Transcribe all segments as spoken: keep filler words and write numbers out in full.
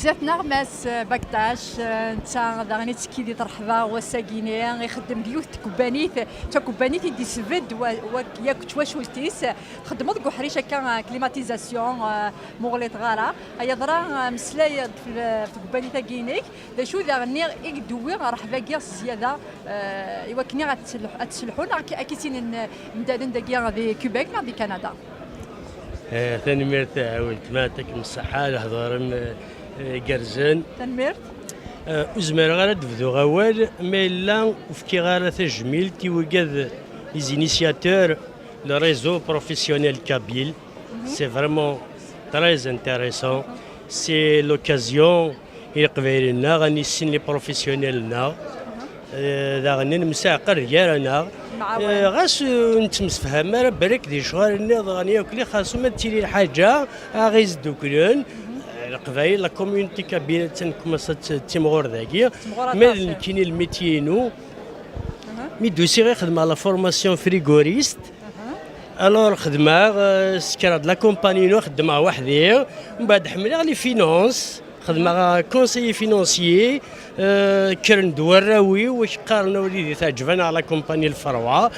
Zdat-neɣ Mass Baktac, eh, netta daɣen ittekki di ṭerḥba wass-agi-ni, ixeddem di yiwet n tkebbanit, d takebbanit i d-isbedd wa-, wa-, yakk twacult-is, txeddmeḍ deg uḥric akka, eh, climatisation, eh, muɣlit ɣara. Ay aḍra, eh, meslay-d f-, f tkebbanit-agi-inek, d acu daɣen i d-tewwi rrehba-agi s zzyada, eh, i wakken ad tselḥ-, ad tselḥu, neɣ ad k-, ad k-issinen, eh, imdanen dagi di Québec neɣ di Canada? Eh, tanemmirt a weltma, yɛṭikem ṣṣeḥḥa, lehdur-im, eh, gerrzen. Tanemmirt. Eh, ur zmireɣ ara ad d-bduɣ awal, ma yella ur fkiɣ ara tajmilt i wigad, les initiateurs, le réseau professionnel kabyle. C'est vraiment très intéressant. C'est l'occasion i Leqbayel-nneɣ ad nissin les professionnels-nneɣ. Eh, daɣen nemsaɛqer gar-aneɣ. Nemɛawan. Eh, ɣas, eh, ur nettemsefham ara berrek di lecɣal-nniḍen yakk, xas ma d tili lḥaǧa, aɣ-isduklen. Eh, Leqbayel, la communauté kabyle, attan tkummasa ad t-, timɣur dagi. Timɣur aṭas. Ma d nekkini, le métier-inu, mi d-usiɣ i xedmeɣ la formation frigoriste. Alors xedmeɣ, eh, ssekreɣ-d la compagnie-inu, xeddmeɣ weḥd-i. Mbeɛd ḥemmleɣ les finances. Xedmeɣ, euh, conseiller financier, euh, kkren-d warraw-iw, ak qqaren a wlidi teɛǧeb-aneɣ la compagnie lferwa,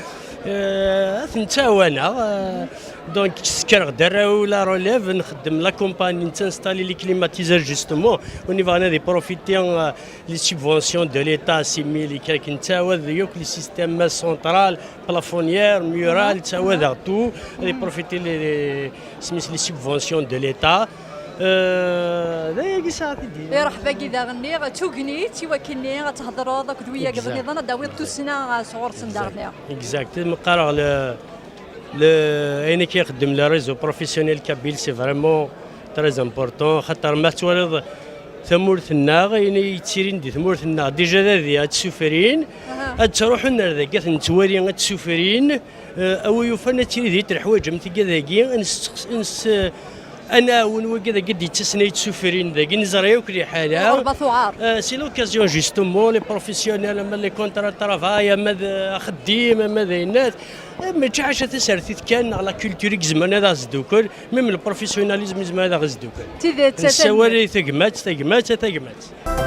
euh, ad ten-ttawaneɣ, euh, donc ssekreɣ-d arraw-iw la relève, nxeddem la compagnie, nettinstaller les climatiseurs justement, win ibɣan ad iprofiti, euh, les subventions de l'État, six mille et quelques, nettawad yakk les systèmes central, plafonnière, mural, ttawadeɣ tout, ad iprofiti les, les, les subventions de l'État. Euh, d ayagi sɛiɣ tiddi. Iṛeḥba-gi daɣen-nni, d tugnit i wakken-nni ad thedreḍ akked wiyaḍ nniḍen, ad d-tawiḍ tussna, ah, sɣur-sen daɣen-nni. Exact. Exact. Mi qqareɣ le, le, ayen akka ixeddem le réseau professionnel kabyle, c'est vraiment très important. Xaṭer ma twaliḍ tamurt-nneɣ, ayen ay yettirin di tmurt-nneɣ, déjà d adi ad ttsufurin, ad ttruḥun ar dagi ad ten-nettwali ad ttsufurin. Eh, a wi yufan ad tili di teḥwaǧ am tigad-agi, ad nesteqs-, ad nes-, eh, ad nɛawen wigad-agi d-yettasen ad yettsufrin dagi, neẓra yakk liḥala. Lɣerba tuɛer. Eh, c'est l'occasion justement, les professionnels, ama les contrats de travail, ama d axeddim, ama d ayennat. Eh, mačči ḥaca tasertit kan, neɣ la culture i izemren ad aɣ-zeddukel, même le professionnalisme izmer ad aɣ-zeddukel. Tidet, nessawal i tagmat, tagmat, a tagmat.